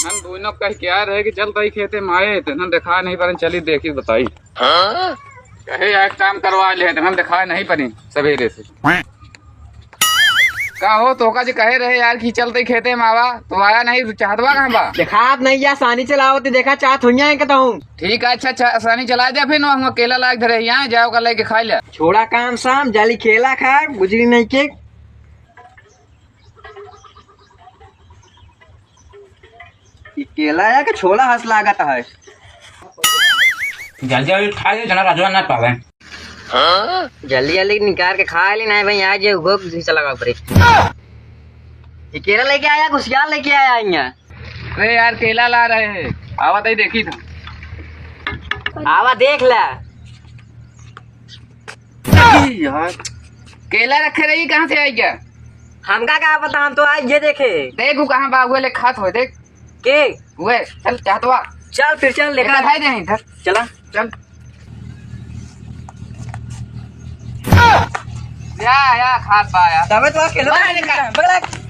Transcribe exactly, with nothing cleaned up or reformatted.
हम दोनों कह के आ रहे कि चल तई खेते में आए, तो हम देखा नहीं परेन, चली देखी बताई। हाँ? कहे यार काम करवा ले, तो हम देखा नहीं परेन सवेरे से। का हो, तोका जे कहे रहे यार कि चल तई खेते में आवा, तो आया नहीं, तो चाहतवा कहाँ बा? देखात नहीं या, सानी चलावत, देखा चाहत हुइया है कहता हूँ। ठीक है, अच्छा, अच्छा, सानी चला दे, फिर हम केला लाग धरे, यहाँ जाओ का लेके खा ले। छोड़ा काम साम, जाली केला खाए, बुझली नहीं के। ई केला है कि छोला हंस लागत है। जल्दी जल्दी खा ले, जना राजवा ना पावे। जल्दी जल्दी निकाल के खा ले, नहीं भाई, आज ये उगो घिसा लगा पड़े। ये केला लेके आया, कुसियार लेके आया यहाँ। अरे यार, केला ला रहे हैं, आवा तई देखी था। आवा देख ला। यार, केला रखे रही, कहाँ से आई गया? हमका का पता, हम तो आज ये देखे। देख, वो कहाँ बा, वो ले खात हो, देख। के? वे, चल, चाहतवा। चल, फिर चल, लेकर लेकर आ। खाई दे इधर। चला। चल। या, या, खात बा, या। तबे तो केला अरे, का- बगला।